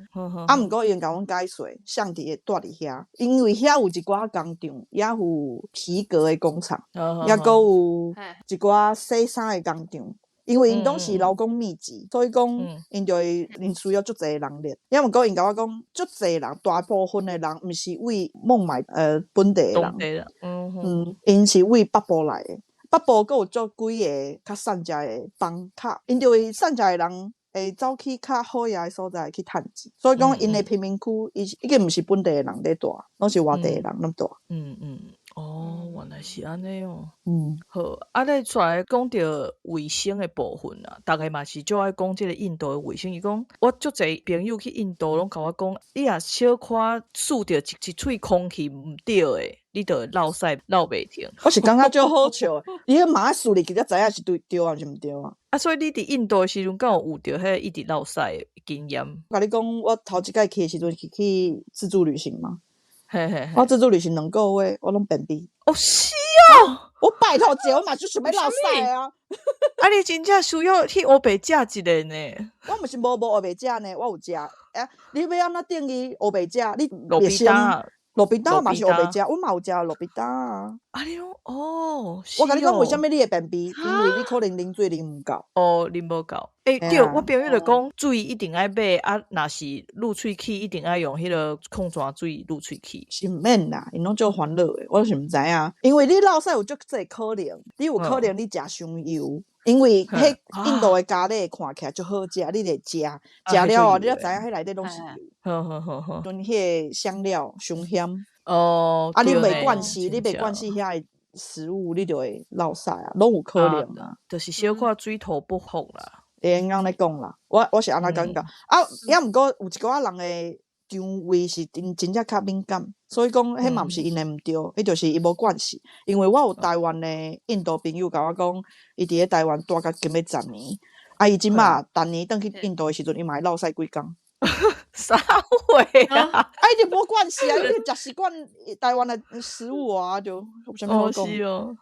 Speaker 3: 毋過𪜶共阮解說，啥佇個蹛佇遐，因為遐有一寡工廠，也有皮革的工廠，抑閣有一寡洗衫的工廠。因為𪜶攏是勞工密集，所以講𪜶就會𪜶需要足濟人力。抑毋過𪜶共我講，足濟人，大部分的人毋是為孟買本地的人，𪜶是為北部來的。北部閣有足幾个較散食的幫卡，𪜶就會散食的人會走去較好額的所在去趁錢。所以講，𪜶的貧民區，伊已經毋是本地的人咧蹛，攏是外地的人攏蹛。
Speaker 2: 哦，原來是按呢哦。好，啊，咧煞來講著衛生的部分啊，逐个嘛是足愛講這个印度的衛生。伊講我足濟朋友去印度，攏共我講，你若小可欶著一喙空氣毋對的，你就會落屎落袂停。
Speaker 3: 我是感覺足好笑的，你彼馬欶入去才知影是對抑是毋對啊。
Speaker 2: 啊，所以你佇印度的時陣，敢有遇著彼个一直落屎的經驗？
Speaker 3: 我共你講，我頭一擺去的時陣是去自助旅行嘛。
Speaker 2: 嘿嘿嘿。
Speaker 3: 我自助旅行2個月，我攏便秘。
Speaker 2: 哦，是哦。
Speaker 3: 我拜託者，我嘛就想欲落屎啊！
Speaker 2: 啊，你真正需要去烏白食一下呢？
Speaker 3: 我毋是無烏白食呢，我有食。欸，你欲按怎定義烏白食？你
Speaker 2: 路邊攤，
Speaker 3: 路邊攤嘛是烏白食，阮嘛有食路邊攤啊。
Speaker 2: 啊，你攏哦，
Speaker 3: 我共你講，為啥物你會便秘？因為你可能啉水啉毋夠。
Speaker 2: 哦，啉無夠。欸，對，我朋友就講水一定愛買，啊，若是潞喙齒一定愛用彼个礦泉水潞喙齒。
Speaker 3: 是毋免啦，𪜶攏足煩惱的，我是毋知影。因為你落屎有足濟可能，你有可能你食傷油，因為彼印度的咖喱看起來足好食，你會食，食了後你才知影彼內底攏是油。陣彼个香料傷鹹。啊，你袂慣勢，你袂慣勢遐個食物，你就會落屎啊，攏有可能啊。
Speaker 2: 就是小可水土不服啦。
Speaker 3: 會用按呢講啦，我是按呢感覺。啊，抑毋過有一寡人的腸胃是真真正較敏感，所以講彼嘛毋是𪜶的毋對，彼就是伊無慣勢。因為我有台灣的印度朋友共我講，伊佇咧台灣蹛甲近欲十年，啊，伊這馬逐年轉去印度的時陣，伊嘛會落屎幾工。
Speaker 2: 啥貨啊？
Speaker 3: 啊，伊就無慣勢啊，伊就食習慣台灣的食物啊，就有啥物好講？
Speaker 2: 是哦，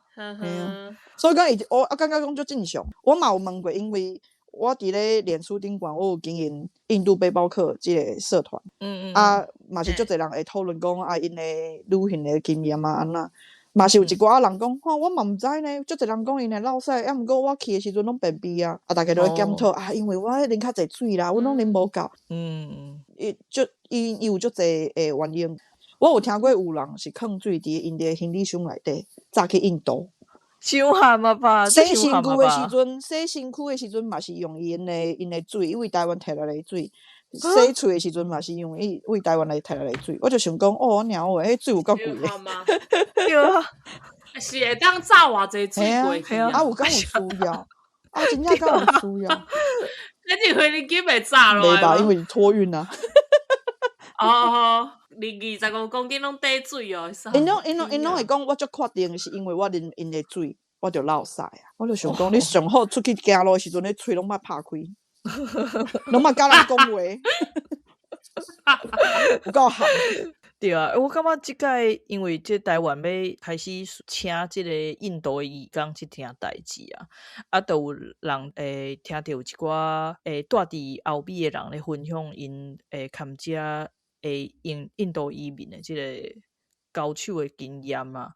Speaker 3: 所以講伊，我感覺講足正常。我嘛有問過，因為我佇咧臉書頂懸，我有經營印度背包客這个社團，啊，嘛是足濟人會討論講啊，𪜶的旅行的經驗啊，按怎，嘛是有一寡人講，吼，我嘛毋知呢，足濟人講𪜶會落屎，啊，毋過我去的時陣攏便秘啊，啊，逐家都咧檢討啊，因為我啉較濟水啦，阮攏啉無夠，伊足伊伊有足濟的原因。我有聽過有人是囥水佇𪜶的行李箱內底，載去印度。
Speaker 2: 傷譀啊吧！
Speaker 3: 洗身軀的時陣，洗身軀的時陣嘛是用𪜶的水，因為台灣提來的水。洗喙的時陣嘛是用伊為台灣來提來的水。我就想講，哦，娘喂，彼水有夠貴的。
Speaker 2: 對啊，
Speaker 1: 是會當載偌濟水過去
Speaker 3: 啊？有敢有需要？啊，真正敢有需要？
Speaker 1: 你是飛機袂炸落來？
Speaker 3: 袂吧，因為托運啊。
Speaker 1: 哦，連25公斤攏綴水哦！𪜶
Speaker 3: 攏會講，我足確定是因為我啉𪜶的水，我就落屎啊！我就想講，你上好出去行路的時陣，你喙攏莫拍開，攏莫佮人講話，有夠譀。
Speaker 2: 對啊，我感覺這擺因為這台灣欲開始請這个印度的移工這件代誌啊，啊，就有人會聽著有一寡蹛佇歐美的人咧分享𪜶會含遮的的印度移民的這個交手的經驗啊。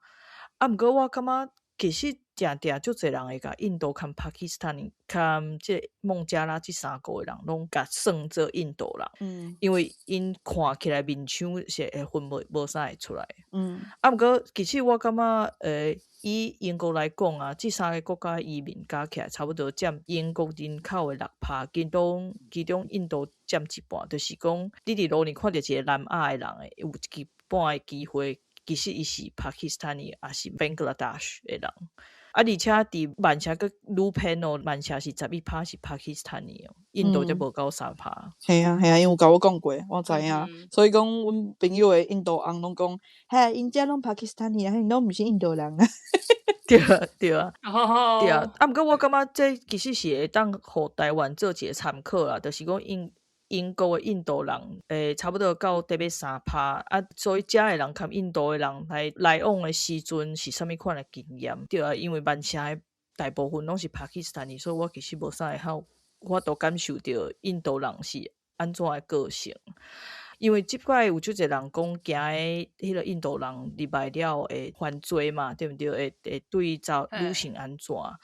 Speaker 2: 啊，毋過我感覺其實定定足濟人會共印度佮巴基斯坦佮這個孟加拉這三國的人攏共算做印度人，因為𪜶看起來面相是會分無啥會出來。啊，毋過其實我感覺，以英國來講啊，這三个國家移民加起來差不多佔英國人口的6%，其中印度佔一半，就是講你佇路爾看著一個南亞的人的，有一半的機會，其實伊是巴基斯坦的，抑是 Bangladesh 的人。啊，而且佇曼城閣愈偏哦，曼城是11%是巴基斯坦的哦，印度才無夠3%。
Speaker 3: 係啊係啊，𪜶有共我講過，我知影。所以講，阮朋友的印度翁攏講，嘿，𪜶遮攏巴基斯坦的啊，𪜶攏毋是印度人啊。
Speaker 2: 對啊對啊，對啊。啊，毋過我感覺這其實是會當予台灣做一個參考啦，就是講英國的印度人，差不多到得欲3%啊，所以遮的人佮印度的人來往的時陣是啥物款的經驗？對啊，因為曼城的大部分攏是巴基斯坦的，所以我其實無啥會曉法度感受著印度人是按怎的個性。因為這擺有足濟人講驚的彼個印度人入來了會犯罪嘛，對毋對？會對查女性按怎？啊，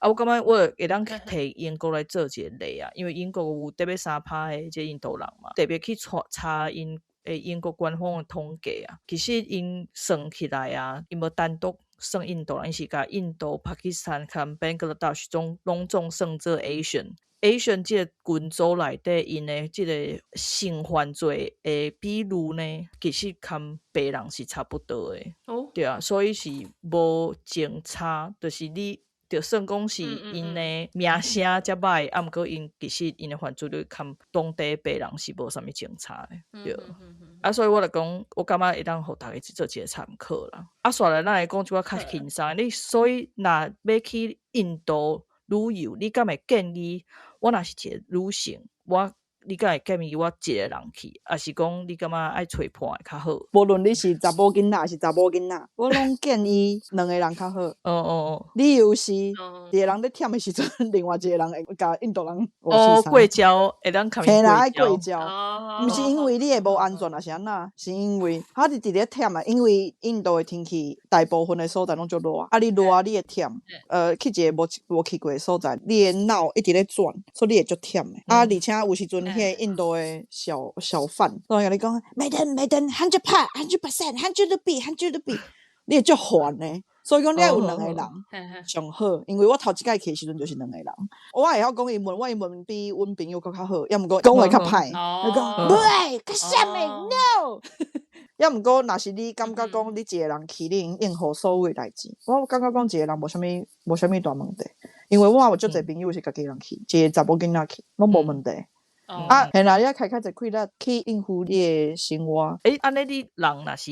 Speaker 2: 我感覺我會當提英國來做一個例啊，因為英國有得欲3%的這印度人嘛，特別去查查𪜶的英國官方的統計啊，其實𪜶算起來啊，𪜶無單獨算印度人，𪜶是共印度、巴基斯坦佮 Bangladesh 總攏總算做 Asian。Asian 這個群組內底，𪜶的這個性犯罪的比率呢，其實佮白人是差不多的。對啊，所以是無相差，就是你就算講是𪜶的名聲遮歹，啊，毋過𪜶其實𪜶的犯罪率佮當地白人是無啥物相差的。對。啊，所以我就講，我感覺會當予大家做一個參考啦。啊，煞來咱來講一寡較輕鬆的。你所以若欲去印度旅遊，你敢會建議我若是一個女性，你敢會建議我一個人去，抑是講你感覺愛揣伴會較好？
Speaker 3: 無論你是查某囡仔，抑是查某囡仔，我攏建議兩個人較好。理由是，一個人咧忝的時陣，另外一個人會共印度人
Speaker 2: 過招，會當共
Speaker 3: 伊過招。毋是因為你會無安全，抑是按怎？是因為他是直咧忝啊，因為印度的天氣大部分的所在攏足熱，啊，你熱你會忝。去一個無去過的所在，你的腦一直咧轉，所以你會足忝的。啊，而且有時陣彼個印度的小小販，攏會共你講，Madam Madam 100 percent 100 rupee 100 rupee，你會足煩的。所以講你愛有兩個人上好，因為我頭一擺去的時陣就是兩個人。我會曉講英文，我英文比阮朋友閣較好，抑毋過講話較歹。伊講無愛，較啥物 no。抑毋過，若是你感覺講你一個人去，你應付所有的代誌，我感覺講一個人無啥物大問題，因為我有足濟朋友是家己人去，一個查某囡仔去，攏無問題。啊，嘿啦，你愛開較濟氣力去應付你的生活。
Speaker 2: 欸，按呢你人若是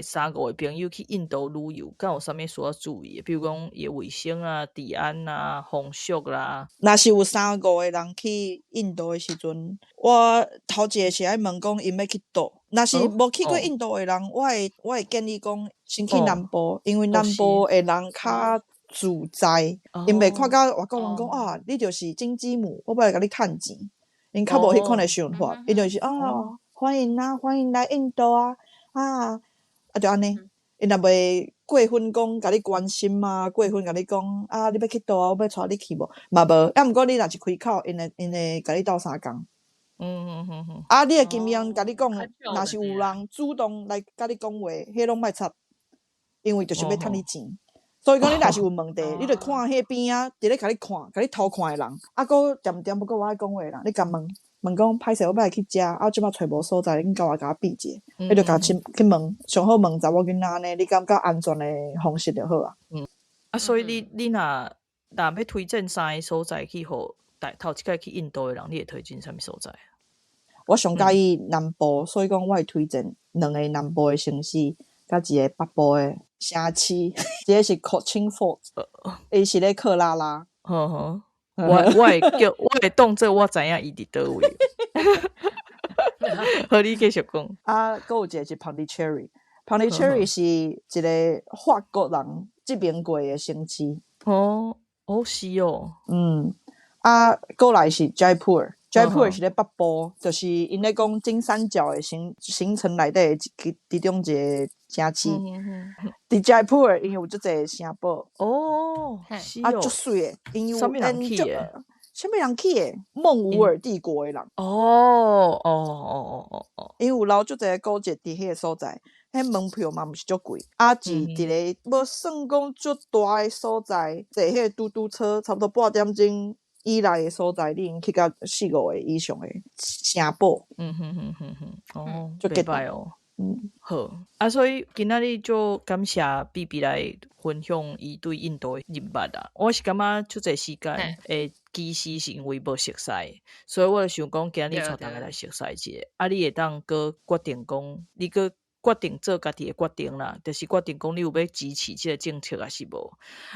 Speaker 2: 三五個朋友去印度旅遊，敢有啥物需要注意的？比如講伊的衛生啊、治安啊、風俗啦。
Speaker 3: 若是有三五個人去印度的時陣，我頭一个是愛問講𪜶欲去佗。若是無去過印度的人，我會建議講先去南部，因為南部的人較自在，𪜶袂看甲外國人講啊，你就是金雞母，我欲來共你趁錢。𪜶較無彼款的想法，𪜶就是哦，歡迎啊，歡迎來印度啊，啊，啊就按呢，𪜶若袂過分講共你關心啊，過分共你講啊，你欲去佗啊，我欲帶你去無？嘛無，啊毋過你若一開口，𪜶會共你鬥相共。啊，你的經驗共你講，若是有人主動來共你講話，彼攏莫插，因為就是欲趁你錢。所以講，你若是有問題，你就看彼邊仔，佇咧共你看、共你偷看的人，啊，閣恬恬欲閣無愛講話的人，你共問問講歹勢，我欲來去遮，啊，這擺揣無所在，你共我共我比者，你就共去問，上好問查某囡仔按呢，你感覺安全的方式就好啊。
Speaker 2: 嗯，啊，所以你若欲推薦三个所在去予頭一擺去印度的人，你會推薦啥物所在？
Speaker 3: 我上佮意南部，所以講我會推薦兩個南部的城市，佮一個北部的城市，一個是 Cochin Fort，伊是咧克拉拉。
Speaker 2: 呵呵，我會當做我知影伊佇佗位。好，你繼續講。
Speaker 3: 啊，閣有一個是 Pondicherry，Pondicherry 是一個法國人殖民過的城市。
Speaker 2: 哦，哦是哦。
Speaker 3: 嗯，啊，過來是 Jaipur。齋普爾是咧北部，就是𪜶咧講金三角的形成內底其中一个城市。佇齋普爾，𪜶有足濟城堡。啊，足媠的，𪜶有
Speaker 2: 啥物人起的？
Speaker 3: 啥物人起的？孟古爾帝國的人。𪜶有留足濟古蹟佇彼个所在，彼門票嘛毋是足貴，啊是佇咧無算講足大的所在，坐彼个嘟嘟車差不多半點鐘以內的所在，你已經去到四五个以上的城堡。足
Speaker 2: 袂䆀哦。好，啊，所以今仔日就感謝比比來分享伊對印度的認捌啊。我是感覺足濟時間會其實是因為無熟似，所以我就想講今日帶逐家來熟似一下。啊，你會當閣決定講，你閣決定做家己的決定啦，就是決定講你有欲支持這个政策抑是無。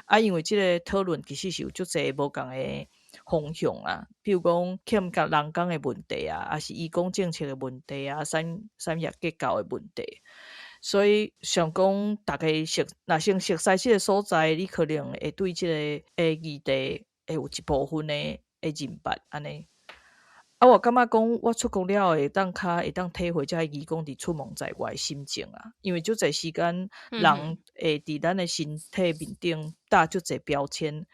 Speaker 2: 啊，因為這个討論其實是有足濟無仝的方向啊，比如講欠工人工的問題啊，抑是移工政策的問題啊，產業結構的問題。所以想講，逐家熟，若先熟似這个所在，你可能會對這个議題會有一部分的認捌按呢。啊，我感覺講，我出國了後會當較會當體會這个移工佇出門在外的心情啊，因為足濟時間人會佇咱的身體面頂貼足濟標籤。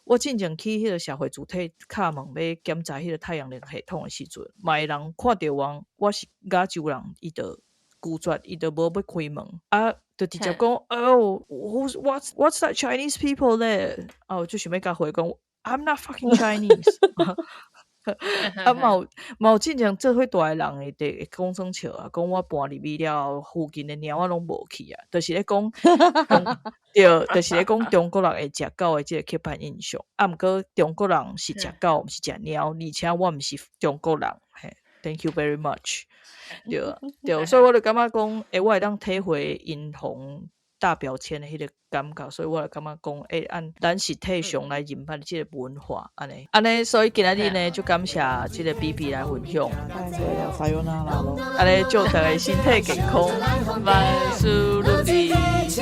Speaker 2: 我進前去彼个社會主體敲門欲檢查彼个太陽能系統的時陣，嘛會人看著我，我是亞洲人，伊就拒絕，伊就無欲開門，啊，就直接講，哦，what's that Chinese people there？啊，我就想欲共回講，I'm not fucking Chinese。啊，嘛有進前做伙蹛的人會會講耍笑啊，講我搬入去了後，附近的貓仔攏無去啊，就是咧講，對，就是咧講中國人會食狗的這个刻板印象。啊，毋過中國人是食狗，毋是食貓，而且我毋是中國人，嘿，Thank you very much。對對，所以我就感覺講，欸，我會當體會𪜶予貼標籤的彼个感覺，所以我就感覺講，欸，按咱實體上來認捌這个文化，按呢，按呢，所以今仔日呢，就感謝這个比比來分享。
Speaker 3: さよなら囉。
Speaker 2: 按呢，祝大家身體健康，萬事如意，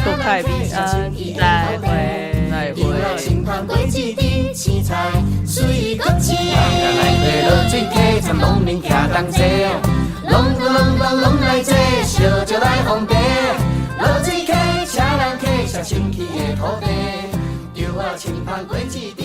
Speaker 2: 國泰民安，再會，再會。
Speaker 5: 攏攏攏攏來坐，燒酒來奉茶，落水客，車人客，上清氣的土地，稻仔青芳果子甜。